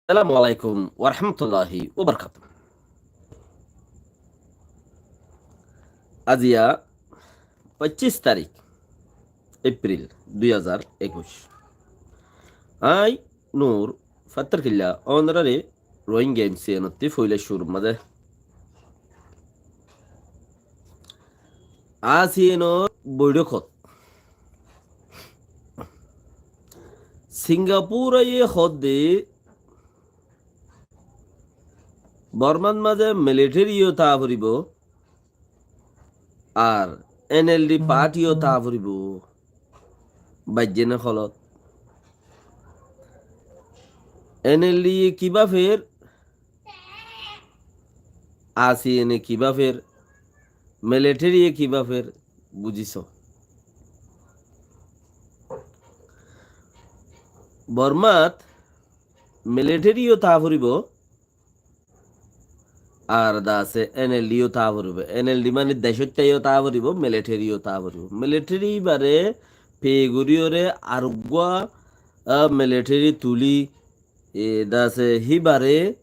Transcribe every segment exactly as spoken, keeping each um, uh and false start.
Assalamu alaikum warahmatulláhi wabarakátuhu. Aziya foñcic tarík Epril dui házar ekuic. Aññí Nur Fattarkilla ónorare Rohingya M C N ottú foila cúrur mazé ASEAN or boiçókot Singapur aiyé hoódde Bormar mazé military yó táa foribó, ar N L D party yó táa foribó. Baijjé né holot? N L D ye kibá fer, ASEAN e kibá fer, military ye kibá fer, buzíso? Bormat military yó táa foribó, ar dase N L D yó táa foribó. N L D mane decóitta yó táa foribó, military yó táa foribó. Military ibare pay goríyore ar uggúa, ah, military tulí, e, dase híbare,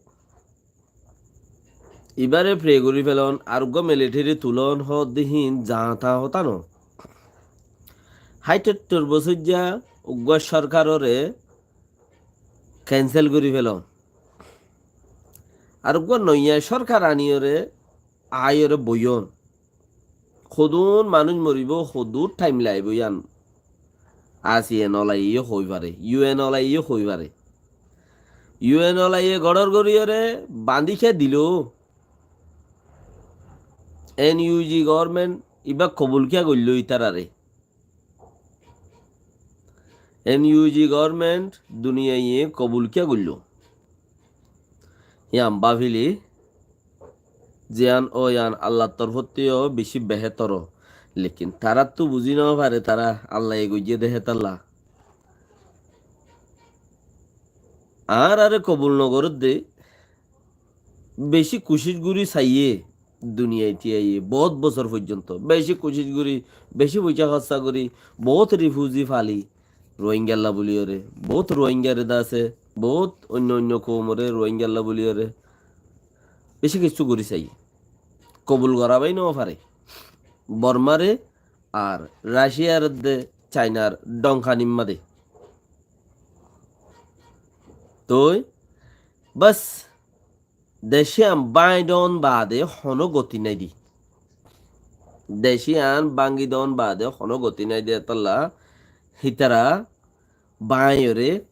ibare pay gorí felon, ar uggúa military tulon hoódde hín zañta hotá no. Háit sóttor bosóijja uggúa sorkarore cancel gorí felon. Ar uggúa noiya sorkar aniyore aiyore boiyón. Hodún manúic moribó, hodún time laibó yían. ASEAN olaye yó hoi fare, U N olaye yó hoi fare. U N olaye goçor goríyore bandí kiyá dilo? N U G government ibá kobul kiyá goilló ítarare? N U G government duniyaiye kobul kiyá goilló? Yían báfile, ziyán ó yían Allar torfóttu yó bicí behétor. Lekin taráttu buzí no fare, tará Allaye goijjé de hétalla. Añárare kobul no gorédde, bicí kucíc gorí saiyé, duniyait aiyé, boóut bosór foijjonto, bicí kucíc gorí, bicí foicá hóssa gorí, boóut refugee fali, Rohingyalla buliyóre, boóut Rohingyare dase, boóut oinno oinno koumore Rohingyalla buliyóre, bicí kessú gorí saiyé. Kobul gorá bái no fare. Bormare ar Raciyar de Cainar dhonkanimma de. Toi, bas, Decíyan báñgi don baade honó goti nái de. Decíyan báñgi don baade honó goti nái de, hétolla hítara báñgiyóre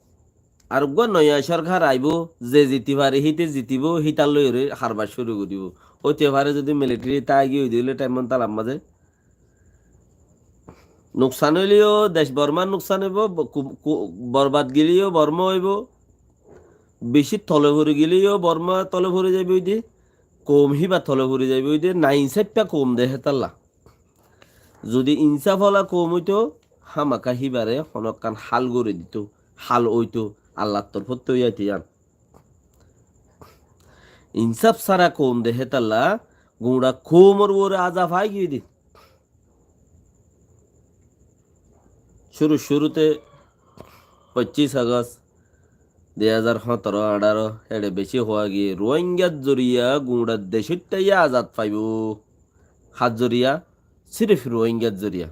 ar uggúa noiya sorkar aibó, ze ziti fare híte zitibó, hítar loiyóre harbar cúru goríbou. Óite fare zodi military táigiyoi de óile thaim talar mazé. Nuksan óile yó dec Bormar nuksan óibo, bo-, ku-, ku-, borbad gile yó Borma óibo, bicí tole fori gile yó Borma tole fori zaiboi de, koum híba tole fori zaiboi de, nainsáffa koum de hétalla. Zodi insáf ola koum óito, hámaka híbare honókkan hál gorí dito, hál óito, Allar torfóttu óiyaito yían. Insáf sára koum de hétalla, guñça koumor uore azab aigiyoi de. Cúru cúrute foñcic Agost dui házar hóñtoro añçáro, héçe bicí hoó giyé, Rohingyar zoriya guñça decóitta yó azad faibó. Hár zoriya? Sirif Rohingyar zoriya.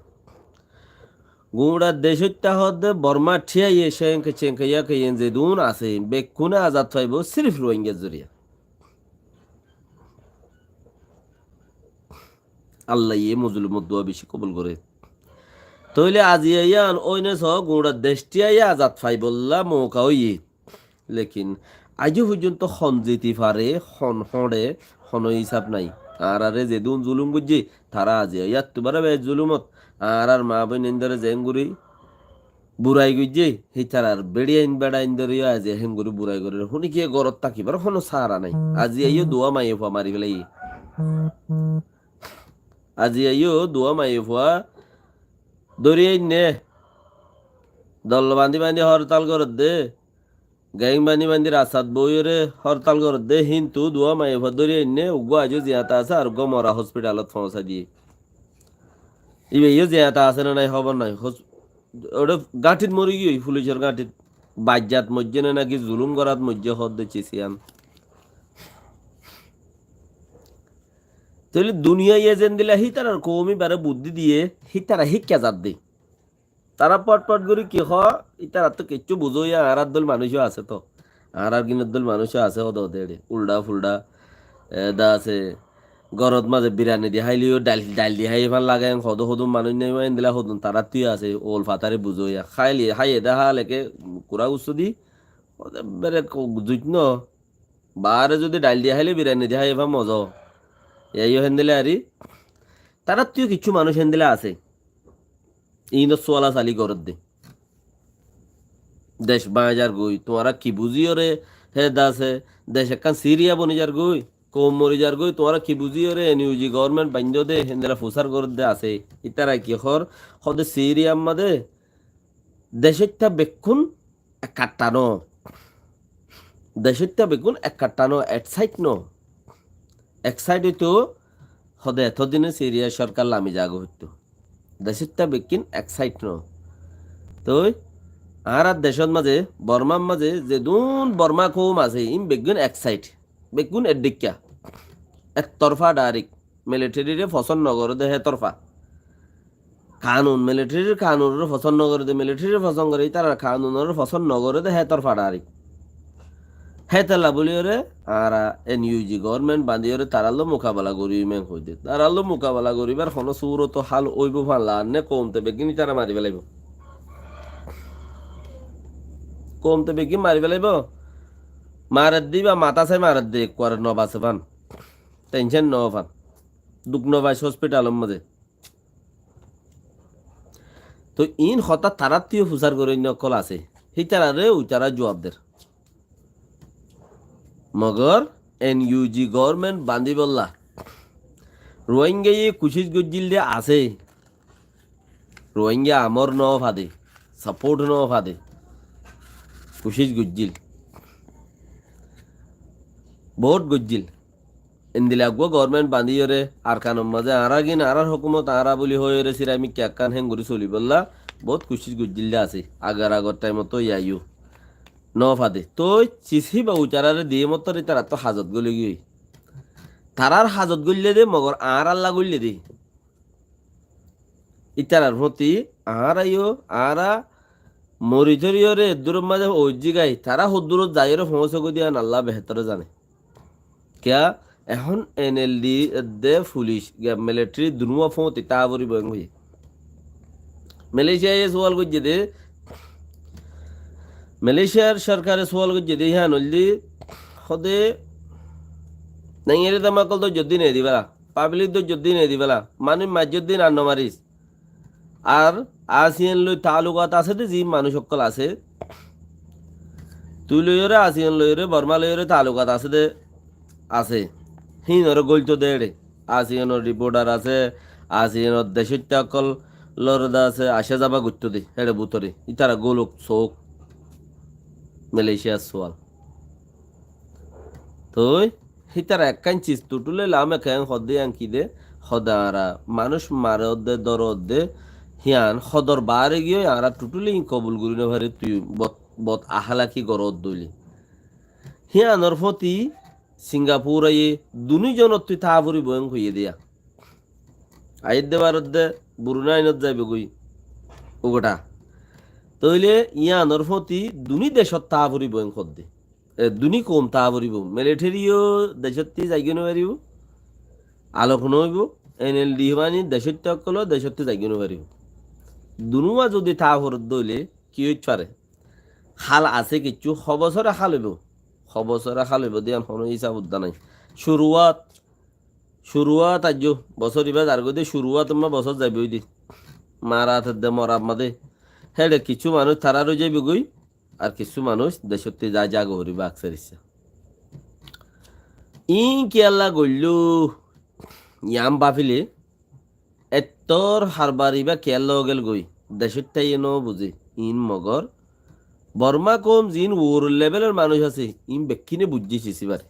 Guñça decóitta hoódde Bormar thíyaye, Cengke, Cengke, Yake, Yen zedún asé, bekkúne azad faibó, sirif Rohingyar zoriya. Allaye mozlumor dua bicí kobul goré. Tóile aziya yían óine so guñça dec thíyaye azad faibolla mouka óiye. Lekin aijjó foijjonto hon ziti fare, hon hóñçe, honó hísab nái. Añárare zedún zulum goijjé, tará aziya yáttu bará beci zulumot. Añárar maa boinaindóre zeéngorí burai goijjé, hítarar beçiyain beçaindóre yó aziya héngorí burai gorér. Húnikiye górot tákibar honó sára nái. Aziya yó duwá maiyafua mari félaiyé. Aziya yó duwá maiyafua dóri ainné. Dol bañdí bañdí hortal gorédde. Geng bañdí bañdí rastat boóiyore hortal gorédde, híntu duwá maiyafua dóri ainné, uggúa aijjó ziyata asé, ar uggúa mora hospitalot foóñsai diyé. Íba yó ziyata asé né nái hóbor nái. Hos-, óre gáñthit mori giyói, fulicor gáñthit. Baijjat moijjé né náki zulum gorát moijjé hoódde cis yián. Tóile duniyaiye zendila hítarar koum íbaré buddí diyé, hítara híkka zadde. Tará fotfot gorí ki hoó, ítarattú kiccú buzóiya, añárár dóil manúic ó asé toó. Añárár gín dóil manúic ó asé, hoóde hoóde eçé uldha fuldha, e, dá asé, górot mazé birani di háile yó, dhail, dhail di hái fán lage, hodún hodún manúic nái, endilla hodún taráttu asé, óol fatáre buzóiya. Háile, háiye dé háleke kurá gussú di, hoóde bere ko-, zuit no. Baáre zudi dhail di háile birani di hái fán moza. Yá yó héndilla ari. Taráttu yó kiccú manúic héndilla asé. Iínor suala sali gorédde. Dec bañi zargói, tuáñra ki buzíyoré, hé dá asé, dec ekkán Siriya boni zargói, koum mori zargói, tuáñra ki buzíyoré, N U G government baindó de, héndilla fusár gorédde asé. Ítara ki hoór, hoóde Siriyar mazé, decóitta bekkún ekkatta no. Decóitta bekkún ekkatta no, ek sait no. Ek sait óito, hoóde etódine Siriya sorkar lami zaga hoitó. Decóitta bekkín ek sait no. Toi, añárár decót mazé, Bormár mazé, zedún Bormá koum asé, iín beggún ek sait. Beggún eddikka. Ek torfá dhairek. Militariré fosón nogoré dé hé torfá. Kanun, militarir kanunoré fosón nogoré dé, militariré fosón goré, ítarar kanunoré fosón nogoré dé hé torfá dhairek. Hétolla bóliyoré, añára N U G government bañdíyoré tarálloi mukabela goríyum en hoóide. Tarálloi mukabela goríbar honó surot hál óibo fán laánne, koumte beggín ítara mari félaibo. Koumte beggín mari félaibo. Maredde íba matá sai maredde, ekkuare no basé fán. Tencén no fán. Duk no faic hospitalor mazé. Toi iín hotá taráttu yó fusár goróinna ókkol asé. Hítararé uitará juab der. Mogor N U G government bañdíbolla Ruáingaye kucíc goijjíl dé asé. Ruáinga amor no fade, saport no fade. Kucíc goijjíl. Bout goijjíl. Endilla eggúa government bañdíyoré Arkanor mazé añára gín, añárár hókumot añára bóli hoiyóre siramikka ekkán héngorí solibólla bout kucíc goijjíl dé asé. Agor agor thaimot tó yá yó. No fade. Toi cis híba uitaráre diyé mottor ítarattú hazot góli giyói. Tarár hazot góille dé, mogor añárálla góille dé. Ítarar fúti añára yó, añára mori toriyoré eddúror mazé foóñijji gái, tará hoddúrot zaiyóre foóñsegói dé yían Alla behétore zane. Kiyá? Ehón N L D edde fulic, ge-, militari dunúwa fúti táa foribó en hoiyé. Malaysiaye sual goijjé dé, Malaysiar sorkare sual goijjé dé, hían óilde, hóde, nengeri dama ókkol dóijjor dé nedi bela, pablik dóijjor dé nedi bela, manúic maijjor dé ar no maris. Ar ASEAN loi taalukat asé dé ziín manúic ókkol asé, tui loiyóre ASEAN loiyóre, Borma loiyóre taalukat asé dé asé. Híinoré góilto dé éçe. ASEANor riporthar asé, ASEANor decóitta ókkol lore dé asé, asá zaba goittó dé, héçe bútore. Ítara gólok, souk. Malaysiar sual. Toi, hítara ekkán cis tutule lame keén hoddé yían ki dé, hoddé añára manúic mare hoddé, dóre hoddé, hían hodor baáre giyói añára tutule iín kobul gorí no fari, tui bot, bot ahalaki goró hoddé óile. Híanor fúti Singapur aiyé, duní zonottú táa foribó en hoiyé dé yá. Aiyédde baródde Burunainot zaibogói ugothá. Tóile yíanor fúti duní decót táa foribó en hoddé. E, duní koum táa foribó. Militari yó decótti zaigói no faribó. Alok no óibo. N L D mani decóitta ókkoló decótti zaigói no faribó. Dunúwa zudi táa foredde óile ki óit fare? Hál asé kiccú, ho bosóre hál óibo. Ho bosóre hál óibo dé yían honó hísab uddá nái. Curuwat, curuwat aijjó, bosór ibá zargói dé, curuwat emmá bosór zaibói dé. Marat edde, morat mazé. Héçe kiccú manúic tará roi zaibogói, ar kiccú manúic decótti zai zaga foribó aksar issá. Iín kiyólla goilló, yián báfile, ettór harbar ibá kiyólla ógel goi, decóittaye no buzé, iín mogor. Borma koum ziín world levelor manúic asé, iín bekkíne buijjé cis ibáre.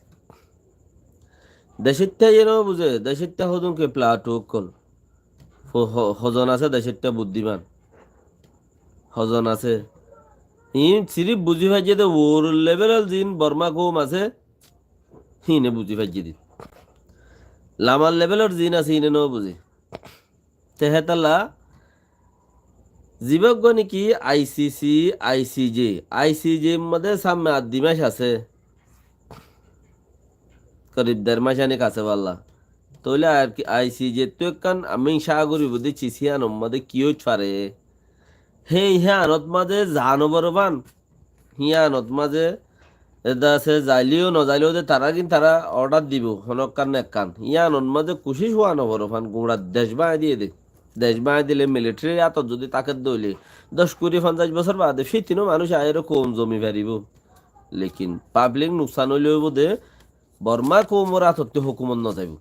Decóittaye no buzé, decóitta hodún ke plato ókkol. Ho-, ho-, hozon asé decóitta buddíman. Hozon asé. Iín siríf buzí faijjé dé uoror lebelor ziín Bormá koum asé, híine buzí faijjé dé. Lamar lebelor ziín asé, híine nóbuzé. Te hétolla zibá uggúa néki I C C, I C J, I C J modé sámme addi mac asé, korib der mac anik asé bálla. Tóile ar ki I C J ttu ekkán amín cá goríbou dé cis híanor modé ki óit fare. Hé híanot modé za no foré fán. Híanot mazé eda asé, zaileyó nozaileyó de tará gin tará order dibou, honókkán na ekkán. Híanot mazé kucíc ówa noforé fán, gura dec báñgi diyé de. Dec báñgi dile militari átot zodi táke de óile, doc, kuri, fonzaic bosór baade fítinó manúic aiyóre koum zomi faribóu. Lekin pablik nuksan óile óibou de, Bormá koumor átottú hókumot nozaibóu.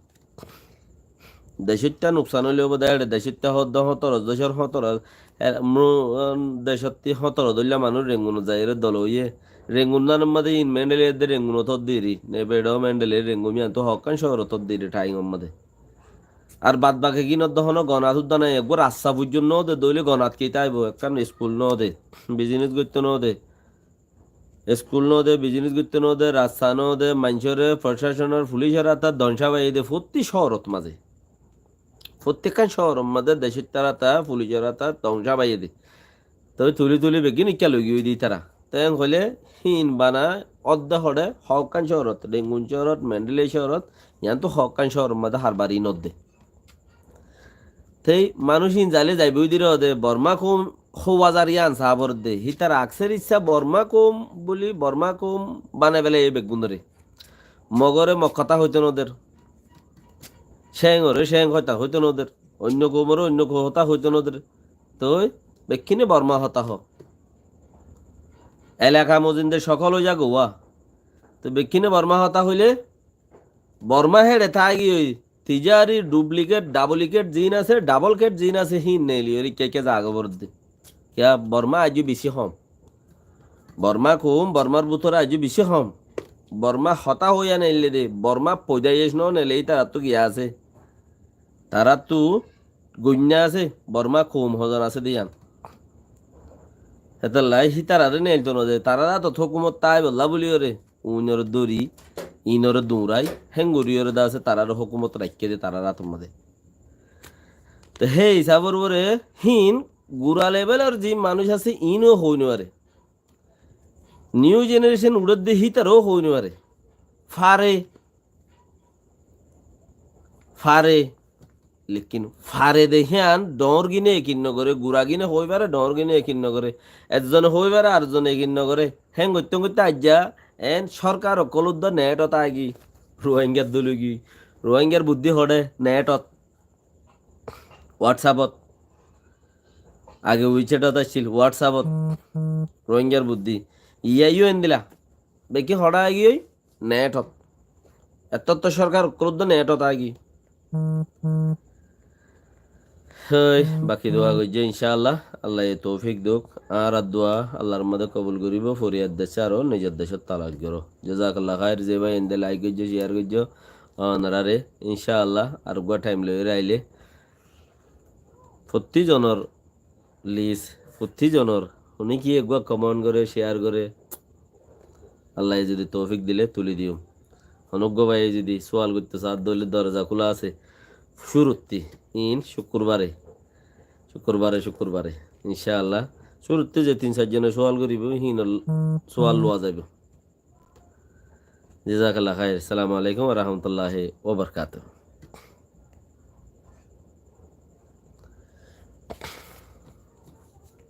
Decóitta nuksan óile óibou de, eçe decóitta hoódde hóñtoro, decór hóñtoro, e, mu-, um, decótti hóñtoro dóilla manúic Rengunot zaiyóre dol óiye. Rengun nanor mazé in Mendeli edde Rengunot hoódde eri, ne beçó Mendeli Rengun miyantu hokkán cóorot hoódde eri thaingor mazé. Ar bad baki gín odde honó gonat udda nai, eggúa rasta foijjonto nóde, dóile gonat keita aibou, ekkán iskul nóde, bizinis goitto nóde. Iskul nóde, bizinis goitto nóde, rasta nóde, maincóre, procacónor, fulicór áta dongcá baiyé de, fottí cóorot mazé. Fottíkkán cóorot mazé decóittar áta, fulicór áta dongcá baiyé de. Toi tuli tuli beggín ikká loi giyói de ítara. Te en hoilé híin bana odde hoçé, hokkán cóorot, Rengun cóorot, Mendeli cóorot, yiántu hokkán cóorot mazé harbari nodde. Tei manúic in zaile zaibói diri ode Bormá koum hóuwa zar yián saá foredde. Hítar akser issá Bormá koum buli, Bormá koum banai félaiye beggúnore. Mogore Mog hotá hoito noder. Céngore Céng hotá hoito noder. Oinno koumore oinno kou-, hotá hoito noder. Toi bekkíne Bormá hotá hoó. Elaka mozinde sokol ói zagói. Toi bekkíne Bormá hotá hoilé Bormá héçe táigiyoi tijari duplicate, duplicate ziín asé, duplicate ziín asé, híin neeli óri ke ke zaga bordi. Kiya Bormá aijjó bicí hom. Bormá koum, Bormár bútore aijjó bicí hom. Bormá hotá hoiya neille de, Bormá foidaic no neile, ítarattú giya asé. Taráttu goinna asé, Bormá koum hozon asé de yián. Hétolla hítarare neilto no de, tarar átot hókumot táibolla buli óre. Uinore dóri, inore duñrai, héngori ore de asé, tarare hókumot raikké de, tarar átor mazé. Te hé hísabor uore híin gura lebelor ziín manúic asé, iíno hoi no fare. Niu jenerecon uçédde hítaró hoi no fare. Fare. Fare. Lekin fare de hían dhoóñr gine ekin nogoré, gura gine hoi fare, dhoóñr gine ekin nogoré. Ekzone hoi fare, arekzone ekin nogoré. Héen goittó goittó aijja, en sorkar ókkol uddá netot aigí. Ruáingar dóloigí. Ruáingar buddí hoçé netot. WhatsAppot. Age WeChatot accíl, WhatsAppot. Ruáingar buddí. Iyá yó endila. Bekkí hoçé aigí ói? Netot. Ettótto sorkar ókkol uddá netot aigí. Hoi, baki dua goijjé, incáallah. Allaye toufik douk. Añárar dua Allar mazé kobul goríbou, foriyad decé aró nizor decót talac goró. Jazakallah khair, ze bái ende like goijjó, share goijjó, onoráre, incáallah, ar uggúa thaim loi ailé. Fottí zonor lis, fottí zonor, hone ki eggúa comment goré, share goré, Allaye zodi toufik dile tuli diyum. Honó eggúa báiye zodi sual goittó saá de óile doroza kúla asé. Cúrutti, iín cúkkurbare, cúkkurbare, cúkkurbare, incáallah. Cúrutti ze tin sair zone sual goríbou, híinor sual luwa zaibou. Jazakallah khair. Assalamu alaikum wa rahmatullahi wa barakatuhu.